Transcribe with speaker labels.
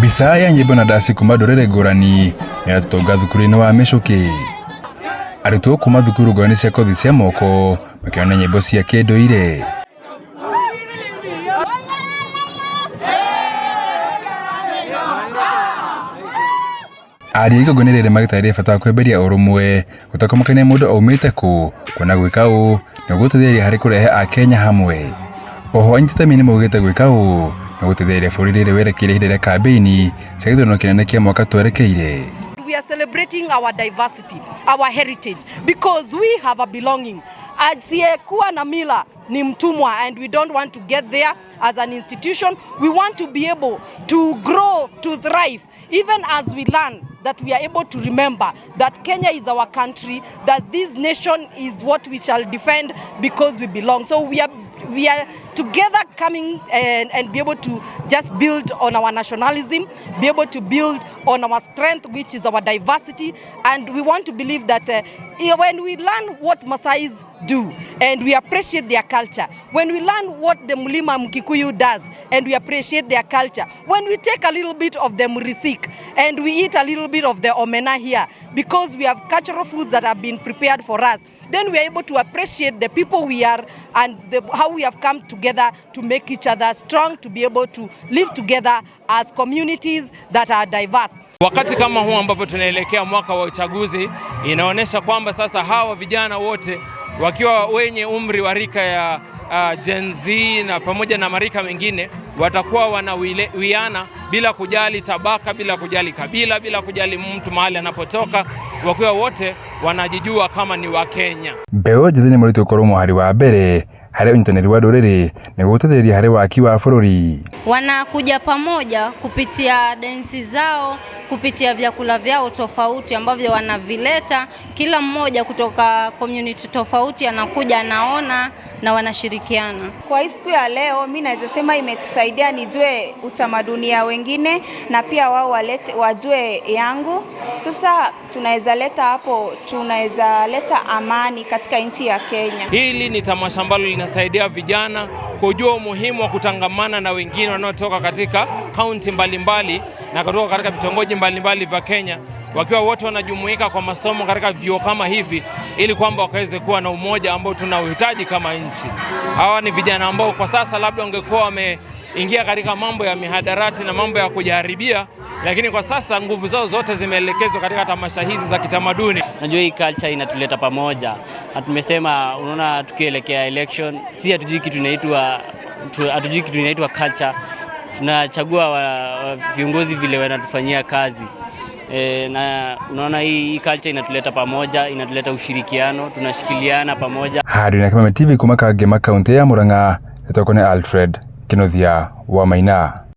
Speaker 1: Mbica ya nyĩmbo na ndaci kuma ndũrĩrĩ ngũrani nĩratũtonga thukuru-inĩ wa Mĩcũkĩ. Arutwo kuma thukuru ngũrani cia kothi cia moko makĩona nyĩmbo cia kĩndũire. Aria igongona rĩrĩ magĩtarĩria bata wa kwĩhĩmbĩria ũrũmwe gũtekũmakania mũndũ aumĩte kũ, kuona gwĩka ũũ nĩ gũgũteithĩrĩria harĩ kũrehe Akenya hamwe. Oho anyiti itemi nĩ maugĩte gwĩka ũũ nĩ gũteithĩrĩria bũrũri rĩrĩ werekeire ihinda rĩa kambĩini cia gĩthurano kĩnene kĩa mwaka twerekeire.
Speaker 2: We are celebrating our diversity, our heritage, because we have a belonging. Asiyekuwa na mila ni mtumwa, and we don't want to get there as an institution. We want to be able to grow, to thrive, even as we learn that we are able to remember that Kenya is our country, that this nation is what we shall defend because we belong. So we are together coming and be able to just build on our nationalism, be able to build on our strength, which is our diversity. And we want to believe that when we learn what Maasais do and we appreciate their culture, when we learn what the Mulima Mkikuyu does and we appreciate their culture, when we take a little bit of the Murisik and we eat a little bit of the omena here, because we have cultural foods that have been prepared for us, then we are able to appreciate the people we are and how we have come together to make each other strong, to be able to live together as communities that are diverse.
Speaker 3: Wakati kama huu ambapo tunaelekea mwaka wa uchaguzi, inaonyesha kwamba sasa hawa vijana wote wakiwa wenye umri wa rika ya Gen Z na pamoja na marika mengine watakuwa wanawiana bila kujali tabaka, bila kujali kabila, bila kujali mtu mahali anapotoka, wakiwa wote wanajijua kama ni Wakenya.
Speaker 1: Mbeũ njĩthĩ nĩmoretwo gũkorwo mũhari wa mbere harĩ ũnyitanĩri wa ndũrĩrĩ nĩguo gũteithĩrĩria harĩ waki wa bũrũri.
Speaker 4: Wanakuja pamoja kupitia densi zao, kupitia vyakula vyao tofauti ambavyo wanavileta. Kila mmoja kutoka community tofauti anakuja, anaona na wanashirikiana.
Speaker 5: Kwa hii siku ya leo mi naweza sema imetusaidia nijue utamaduni ya wengine na pia wao walete, wajue yangu. Sasa tunaweza leta hapo, tunaweza leta amani katika nchi ya Kenya.
Speaker 3: Hili ni tamasha ambalo linasaidia vijana kujua umuhimu wa kutangamana na wengine wanaotoka katika kaunti mbalimbali na kutoka katika vitongoji mbalimbali vya Kenya, wakiwa wote wanajumuika kwa masomo katika vyuo kama hivi, ili kwamba wakaweze kuwa na umoja ambao tunauhitaji kama nchi. Hawa ni vijana ambao kwa sasa labda wangekuwa wameingia katika mambo ya mihadarati na mambo ya kujiharibia, lakini kwa sasa nguvu zao zote zimeelekezwa katika tamasha hizi za kitamaduni.
Speaker 6: Najua hii culture inatuleta pamoja, na tumesema, unaona, tukielekea election, sisi hatujui kitu inaitwa culture. Tunachagua viongozi vile wanatufanyia kazi na unaona hii culture inatuleta pamoja, inatuleta ushirikiano, tunashikiliana pamoja.
Speaker 1: Handũ na Kameme TV kuma Kangema, kaunti ya Murang'a, nĩtokwo nĩ Alfred Kinuthia wa Maina.